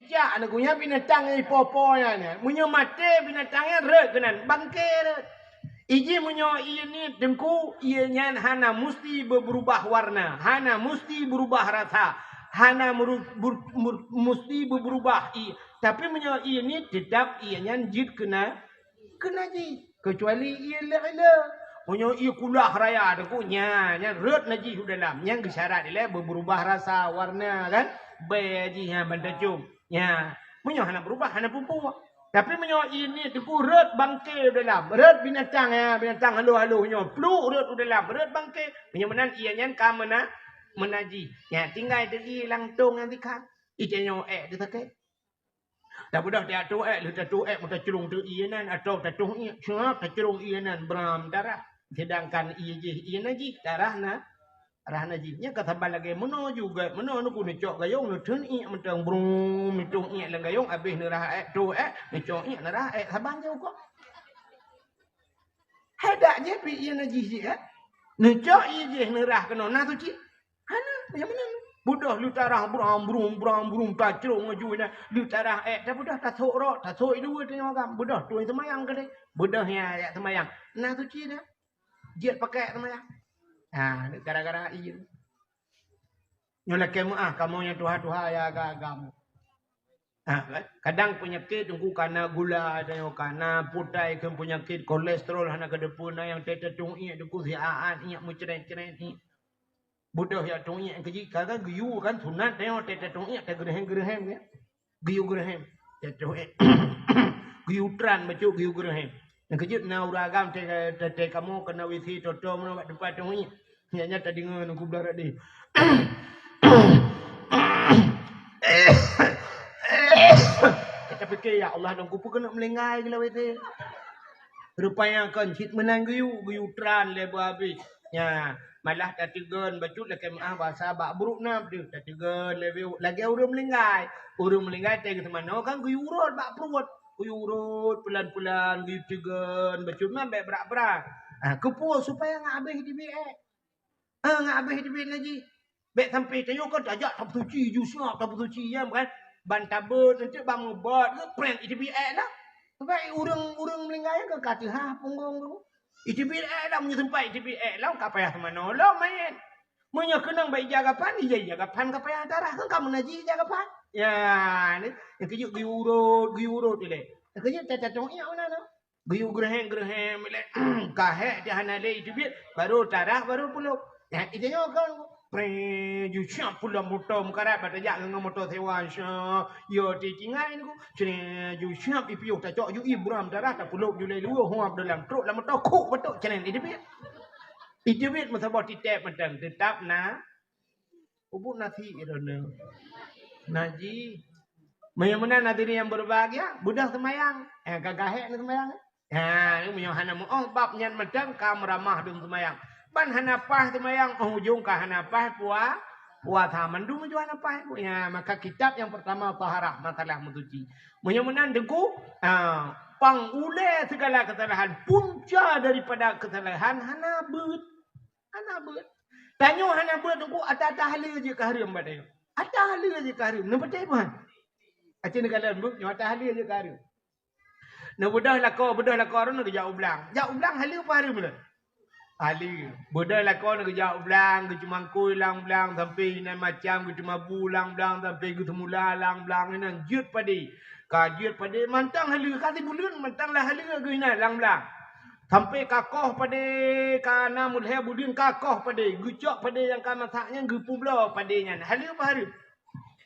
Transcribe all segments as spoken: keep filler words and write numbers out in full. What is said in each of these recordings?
Cak aneuk nyan binatang nyang ipo-po nyan, nyan. Meunyoe maté binatang nyan rhot keunan, bangke rhot. Iji meunyoe ié niet teungku, ié nyan hana musti beubeurubah warna, hana musti beurubah rasa, hana meuru-, beur-, meur-, musti beubeurubah ié. Tapi meunyoe ié niet, teutap ié nyan jeuet keuna Keu najih, keucuali ié lé-lé. Meunyoe ié kulah raya teungku, nya, nyan rhot najih u dalam. Nyan geusyarat ilée beubeurubah rasa, warna kan. Bèe jih nyan ban tacôm. Nya, meunyoe hana beurubah, hana peue-peue. Tapi meunyoe ié niet teungku rhot bangke u dalam, rhot binatang, ya, binatang halôh-halôh nyoe, pluek rhot u dalam, rhot bangke. Meunyoe meunan ié nyan ka meuna-, meunajih. Nya, tinggai teuh ié lam tông nyan sikat. Ié nyoe ék teuh sakét. Tabeudôh tiep toh ék, lheueh tatoh ék meutacrông teuh ié nan, atawa tatoh ié, siap tacrông ié nan bram darah. Seudangkan ié jih, ié najih, darah na, darah najih. Nyan ka saban lagée meunoe juga, meunoe neukeu neucok gayông, neutheun ié mantong brum, neutoh ié lam gayông, abéh neurah ék, toh ék, neucok ié neurah ék, saban jih ukoe. Hai dak jih pih ié najih jih, eh? Neucok ié jih neurah keunoe, na suci? Hana, nyang meunan. Beudôh leutarah brang brung, brang brung, tacrông laju inan. Leutarah ék, tabeudôh tasôk rot, tasôk i dua teungoh agam. Beudôh tueng seumayang keudeh. Beudôh nyang jak seumayang. Na suci dah. Jeuet pakai seumayang. Ha, gara-gara ié. Nyoe lakée meuáh kamoe nyang tuha-tuha ya agam-agam. Ha, kan? Kadang peunyakét teungku kana gula, tanyoe kana putai, keu peunyakét kolesterol hana keudeupeue, na nyang teutatong ié teungku siat-at ié meucret-cret ié. Beudôh ya tong ié keujih, ka, ka geuyue kan sunat, tanyoe teutatong ié teugeureuhem-geureuhem ya. Geuyue geureuhem. Teutatong ié. Geuyue tran bacut geuyue geureuhem. Nyang keujeuet na ureueng agam teuka-, teuka kamoe keunoe W C toto meunoe bak teumpat tong ié. Nyan, nyan tadeungoe ngon kubla rot deh. Tapike, "Ya Allah, dong kupeue keuneuk meulinggai geulah W C." Rupanya kon cit meunan geuyue, geuyue tran lé beuhabéh. Nya, malah tateugon bacut lakée meuáh basa bak brok na deuh. Tateugon lé beu lagée ureueng meulinggai. Ureueng meulinggai teuh geuteumanoe kan geuyue rot bak pruet. Geuyue rot peulan-peulan, geuyue teugon bacut man bék brat-brat. Ah, keupeue supaya ngat abéh teubiet ék. Ah, ngat abéh teubiet najih. Bék sampai tanyoe kan tajak tapeusuci, ju siap tapeusuci, ya kan? Ban tabeuet, nanti ban meubeuet, geupreh iteubiet ék lah. Sebab ureueng, ureueng meulinggai kan ka teuhah punggong tu. Iteubiet ék lah, meunyoe sempat iteubiet ék lah, ka payah teumanoe lom manyét. Meunyoe keunong bak ija gapan, ija, ija gapan ka payah darah, kan ka meunajih ija gapan. Ya, ni, nyang keujeuet geuyue rot, geuyue rot ilée. Nyang keujeuet tatong ié na, na. Geuyue geureuhem-geureuhem ilée, ka hék teuh hana lé iteubiet, baru tarah, baru pulop. Nyan, ija nyoe kan, preh, ju siap pulang moto meukarat, bak tajak ngon moto sewa, sya, yo, ti tinggai niku. Cre, ju siap ipiôh tacok ju ié buram darah, tapulop ju lé luwa, huab dalam trok lam moto, khok batok, cre, iteubiet. Iteubiet meusaboh titép mantong, teutap na Ubuk nasi droeneuh. Najih. Meunyoe meunan hadirin yang berbahagia, beudôh seumayang. Eh, ka gahek na seumayang. Ha, meunyoe hana meuoh bab nyan mantong ka meuramah dum seumayang. Ban hana paih seumayang, oh ujong ka hana paih pua-, puasa. Mandum ujong hana paih. Ya, maka kitab yang pertama taharah, masalah meusuci. Meunyoe meunan teungku, ha, pang ulée segala kesalahan, punca daripada kesalahan hana beuet. Hana beuet. Tanyoe hana beuet teungku, ata-ata haleue jeuet keu hareuem bak tanyoe. Ata haleue jeuet keu hareuem. Neupeuteh peue? Aci neukalon bu, nyoe ata haleue jeuet keu hareuem. Neubeudôh lakoe, beudôh lakoe droeneuh geujak u blang. Jak u blang haleue peue hareuem lom? Haleue. Beudôh lakoe neuh geujak u blang, geuceumangkôi lam blang, sampoe inan macam, geuteumabu lam blang, sampoe geuseumula lam blang, inan jeuet padé. Ka jeuet padé mantong haleue, ka sibuleuen mantong lah haleue geuh inan lam blang. Sampoe ka koh padé, ka na meulhèe buleuen ka koh padé, geucok padé nyang ka masak nyan geupubloe padé nyan. Haleue peue hareuem?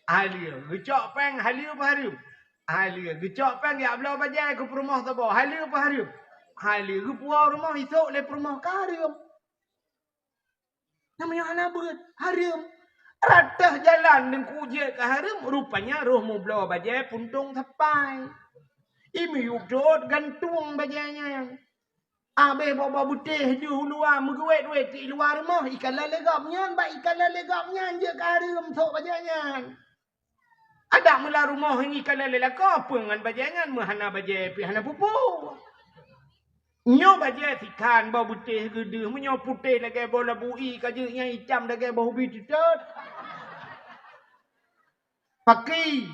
Haleue. Geucok péng, haleue peue hareuem? Haleue. Geucok péng jak bloe bajèe keu peurumoh saboh. Haleue peue hareuem? Haleue. Geupuwoe rumoh, isôk lé peurumoh ka hareuem. Namanya hana beuet, hareuem. Rot teuh jalan teungku jeuet keu hareuem, rupanya roh mubloe bajèe puntông sapai. Imiyueb rot gantung bajèe nyan. Abéh boh-boh beutéh deuh u luwa meugeuwét-wét i luwa rumoh, ikalon lé gobnyan, bak ikalon lé gobnyan jeuet keu hareuem sôk bajèe nyan. Adak meulah rumoh ngikalon lé lakoe, peue ngon bajèe nyan, meuhana bajèe pih hana peue-peue. Nyoe bajèe sikan boh beutéh geudeuh, meunyoe putéh lagèe boh labu ie ka jeuet, nyang itam lagèe boh ubi teutot. Paki.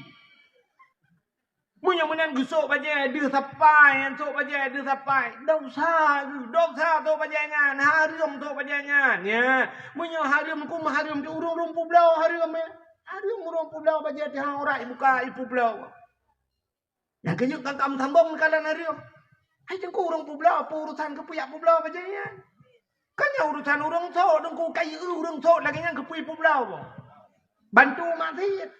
Meunyoe meunan geusok bajée deuh sapai, nyan sok bajée deuh sapai. Dosa geuh, dosa sok bajée nyan, hareuem sok bajée nyan. Ya, meunyoe hareuem, huköm hareuem di ureuëng-ureuëng peubloe hareuem, ya. Hareuem ureuëng peubloe bajée teuhang aurat ibuka ipeubloe. Nyang keunyeuk ka kam sambong neukalon hareuem. Hai teungku ureuëng peubloe, peue urusan keu peue jak peubloe bajée nyan? Kan nyan urusan ureuëng sok, teungku kayée ureuëng sok lagée nyan keu peue ipeubloe boh. Bantu maksiet.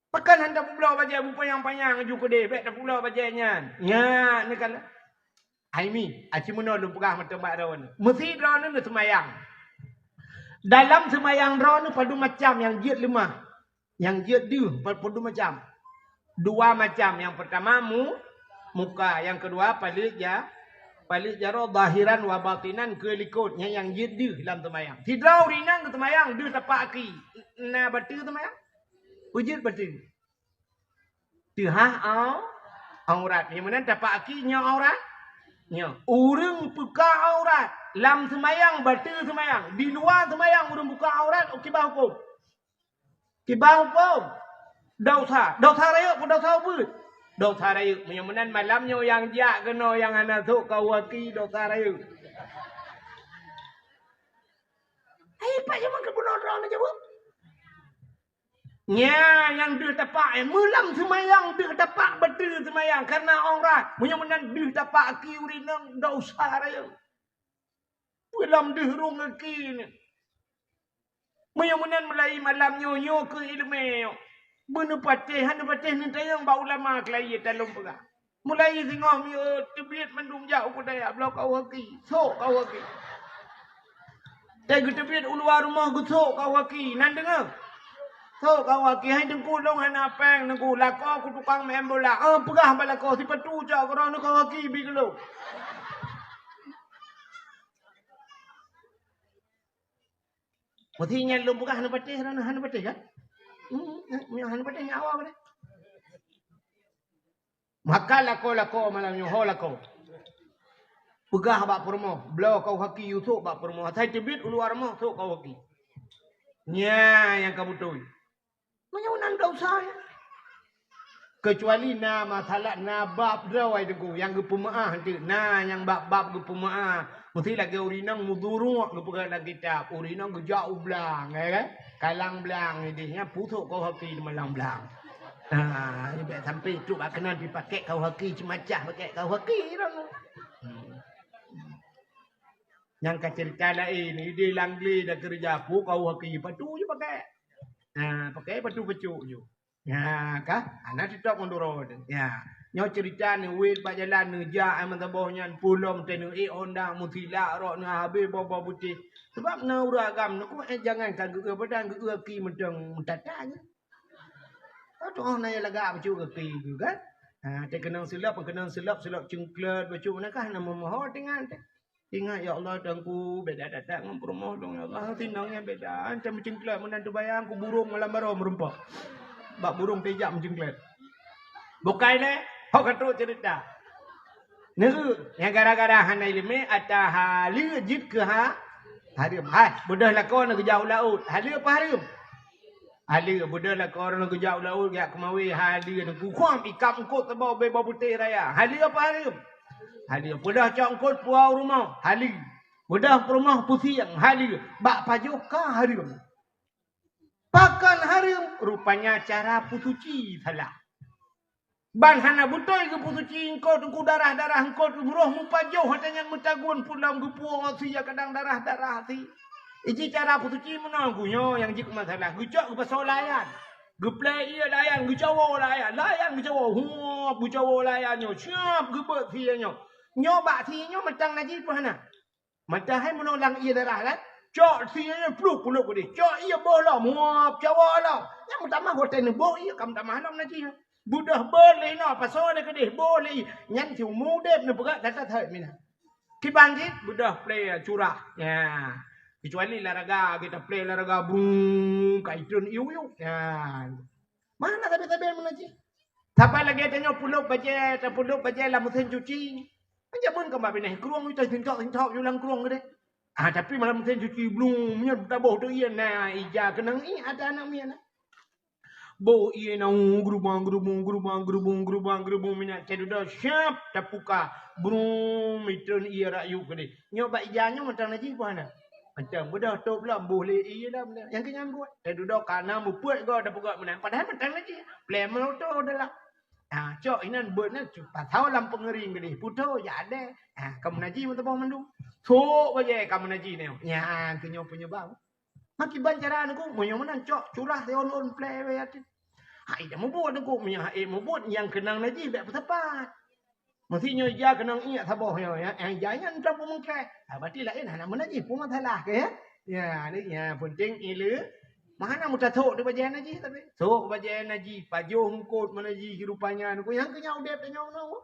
Pakon hana peubloe bajée bupanyang-panyang ju keudeh, bék tapeubloe bajée nyan. Nyan neukalon. Hai mi, aci meunoe lôn peugah mantong bak droeneuh. Meusi droeneuh neuseumayang. Dalam seumayang droeneuh padum macam nyang jeuet leumah. Nyang jeuet deuh pa-, padum macam. Dua macam. Nyang peurtama mu-, muka, nyang keudua paleuet ja-, paleuet jaroe zahiran wa batinan keu likot. Nyan nyang jeuet deuh lam seumayang. Sidroe ureuëng inong geuseumayang deuh tapak aki. Na bateue seumayang? Peue jeuet bateue? Teuhah au-, aurat. Nyang meunan tapak aki nyoe aurat? Nyoe. Ureuëng buka aurat lam seumayang, bateue seumayang. Di luwa seumayang ureuëng buka aurat, kiban huköm? Kiban huköm? Dosa. Dosa rayeuk peue dosa ubeut? Dosa rayeuk. Meunyoe meunan malam nyoe nyang jak keunoe nyang hana sok kau aki, dosa rayeuk. Hai, pat jameun keu bunoe droe neujaweueb? Nya nyang deuh tapak, eh, meulam seumayang deuh tapak bateue seumayang kareuna aurat. Meunyoe meunan deuh tapak aki ureuëng inong dosa rayeuk. Meulam deuh rhueng aki nyan. Meunyoe meunan mulai malam nyoe, nyoe keu iéleumé nyoe. Beuneupatéh, hana patéh neutanyong bak ulama keulayi talom peugah. Mulai singoh miyueb teubiet mandum jak u kudaya bloe kau aki. Sok kau aki. Teuh geuteubiet u luwa rumoh geusok kau aki. Nan deungoe? Sok kau aki. Hai teungku lôn hana péng teungku. Lakoe keu tukang meu'en bola. Ah, peugah bak lakoe sipatu cok keudroe kau aki bi keu lôn. Meusti nyan lôn peugah hana patéh, hana patéh kan? Hmm, nyan hana patéh nyawa boleh. Maka lakoe-lakoe malam nyoe ho lakoe. Peugah bak peurumoh, bloe kau aki yusok bak peurumoh. Asai teubiet u luwa rumoh sok kau aki. Nya nyang ka beutôi. Meunyoe nan dosa ya. Keucuali na masalah na bab droe teungku nyang geupeumeu'ah teuk. Na nyang bab-bab geupeumeu'ah. Meusti lagée ureuëng inong meuduruek geupeugah lam kitab. Ureuëng inong geujak u blang, ya kan? Kalang blang ideh nyan pusok kau haki di malang blang. Ha, bék sampai trok bak keunan pih pakek kau haki ceumacah pakek kau haki droe. Hmm. Nyang ka cerita laén, ideh langgle dah keureuja pu kau haki patu je pakek. Ha, pakek patu pacok je. Ya, ka? Hana titop ngon droe teuh. Ya. Nyoe cerita ni wet bak jalan neujak ai meusaboh nyan pulom teuh neuék honda meusilak rok neuhabéh boh-boh putéh. Sebab na ureuëng agam neuku eh jangan ka geu badan geu ki meudong meutata nyan. Oh, tu'oh na lagak bacut gaki geu kan? Ha, teukeunong silop, keunong silop, silop cengklet bacut na kah na meumeuho tingan teuh. Ingat, ya Allah, Tuhanku, beda that-that ngon peurumoh lôn, ya Allah. Sinong nyang beda. Macam meucengklat meunan teubayang, ku burong malam baroe meurumpok. Bak burong tijak meucengklat. Bukai lé, hok ka trok cerita. Neu, nyang gara-gara hana ileumé, ata haleue jeuet keu ha, hareuem. Hai, beudôh lakoe neugeujak u laôt. Haleue apa hareuem? Haleue, beudôh lakoe neugeujak u laôt, geujak keumawé, haleue neukukhom ikab eungkôt saboh ubé boh putéh raya. Haleue apa hareuem? Haleue, beudôh cok eungkôt puwoe u rumoh, haleue. Beudôh peurumoh pusieng, haleue. Bak pajoh ka hareuem. Pakon hareuem? Rupanya cara peusuci salah. Ban hana beutôi geupeusuci eungkôt, teungku darah-darah eungkôt, roh meupajoh ata nyan meutagun pulang geupuwoe si ya kadang darah-darah si. Iji cara peusuci meunoe, geuh nyoe nyang jeuet masalah. Geucok geupasoe layan. Geuplé ié layan, geucawoe layan. Layan geucawoe, huop, geucawoe layan nyoe. Siap geubeuet si nyoe. Nyoe bak si nyoe mantong najih peue hana? Mata hai meunoe lam ié darah kan? Cok si nyan pluek kulok keudeh. Cok ié boh lom, muap cawoe lom. Nyang meutamah watée neuboh ié ka meutamah lom najih. Beudôh beuet lé inoe, pasoe lé keudeh, boh lé ié. Nyan siumu udeb neupeugah that-that mina. Kiban jih beudôh plé curah. Ya. Kecuali laraga kita plé laraga brung ka itreun iu-iu. Ya. Mana tabe-tabe meunan jih? Saban lagée tanyoe pulop bajée, tapulop bajée lam meusén cuci. Jameun ka mak binéh krueng, ita sintok-sintok ju lam krueng keudeh. Ah, tapi malam meusén cuci blung, meunyoe taboh teuh ié na ija keunong ih ata aneuk miet na. Boh ié na gerubang, gerubung, gerubang, gerubung, gerubang, gerubung, minat cai dudoe, syap, tapuka. Brum, itreun ié rak yup keudeh. Nyoe bak ija nyoe mantong najih peue hana? Mantong, beudôh tôp lom, boh lé ié lom. Nyang keu nyan buet. Cai dudoe ka na meupeuet goe, tapeugah meunan. Padahai mantong najih. Pleng meuloto dalam. Ha, cok inan beuet nyan, cu-, pasoe lam peungeuring keudeh. Putôh, jak adèe. Ha, ka meunajih meuteubang mandum. Sôk bajèe ka meunajih nyoe. Nyan keuh nyoe peunyeubab. Makiban cara neuku, meunyoe meunan cok, curah siôn-ôn plè wée até. Hai dah mubuet neuku, meunyoe hai mubuet nyang keunong najih bèk peusapat. Meusi nyoe ija keunong iék saboh nyoe, ya, nyang ija nyan dram peumeukreh. Ha, berarti laén hana meunajih, peue masalah keuh, ya? Ya, ni, ya, penting ileumah hana meutasôk di bajèe najih tapi. Sôk bajèe najih, pajoh eungkôt meunajih rupanya neuku, nyang keuh nyan udép tanyoe nyoe.